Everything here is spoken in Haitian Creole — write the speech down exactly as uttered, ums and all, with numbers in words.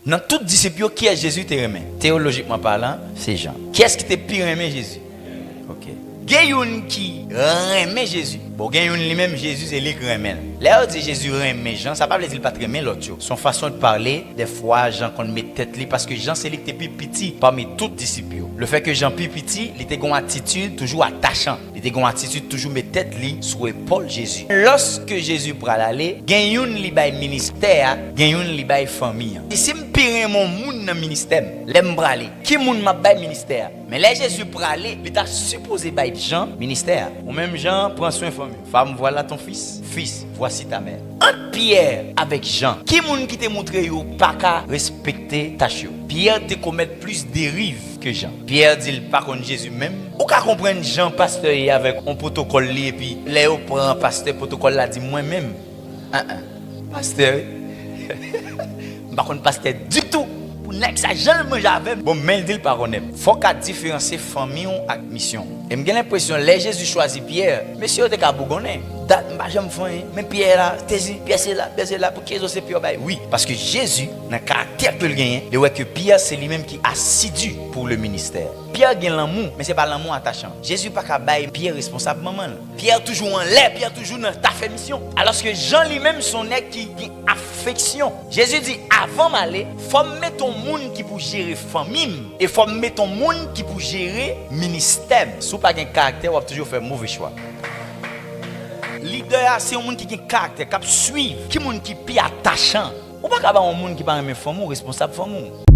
Nan tout disip yo, kiyès Jezi te renmen? Teyolojikman palan, se Jan. Kiyès ki te pi renmen Jezi? Ok. Gen youn ki renmen Jezi. Bon, gen youn li menm, Jezi se li k renmen l. Lè yo di Jezi renmen Jan, sa pa vle di l pa t renmen lòt yo. Se yon fason de pale. Dèfwa, Jan konn met tèt li, paske Jan se li ki te pi piti pami tout disip yo. Lefètke Jan pi piti, li te gen yon atitid toujou atachan. Li te gen yon atitid toujou met tèt li sou epòl Jezi. Lòske Jezi pral ale, gen youn li bay ministè a, gen youn li bay fanmi an. Si m pi renmen yon moun nan ministè m, lè m prale, ki moun m ap bay ministè a? Men lè Jezi prale, li ta sipoze bay Jan ministè a. Ou menm Jan, pran swen fanmi w. Femme, voilà ton fils. Fils, voici ta mère. Ant Pyè avèk Jan, ki moun ki te montre yo pa ka respekte tach yo? Pyè te komèt plis deriv ke Jan. Pyè di l pa konn Jezi menm. Ou ka konprann jan pastè ye avèk on pwotokòl li, epi lè yo pran pastè, pwotokòl la di mwen menm. An an. Pastè, wi. M pa konn pastè ditou. Pou nèg sa, jan l manje avè m. Bon, men l di l pa konnen m. Fò w ka diferansye fanmi w ak misyon w. E m gen lenpresyon, lè Jezi chwazi Pyè, mesye yo te ka bougonnen. Dat m pa janm fè anyen. Men Pyè la, te di, Pyè se la, Pyè se la, pou ki rezon se Pyè w bay? Wi, paske Jezi, nan karaktè ke l genyen, li wè ke Pyè se li menm ki asidi pou le ministè. Pyè gen lanmou, men se pa lanmou atachan. Jezi pa ka bay Pyè responsab manman l. Pyè toujou anlè, Pyè toujou nan ta fè misyon. Alòske Jan li menm se yon nèg ki gen afeksyon. Jezi di, avan m ale, fò m mete yon moun ki pou jere fanmi m, e fò m mete yon moun ki pou jere ministè m. Si w pa gen karaktè, w ap toujou fè move chwa. Lidè a se yon moun ki gen karaktè, k ap swiv, ki moun ki pi atachan. Ou pa ka ba yon moun ki pa renmen fanmi w responsab fanmi w.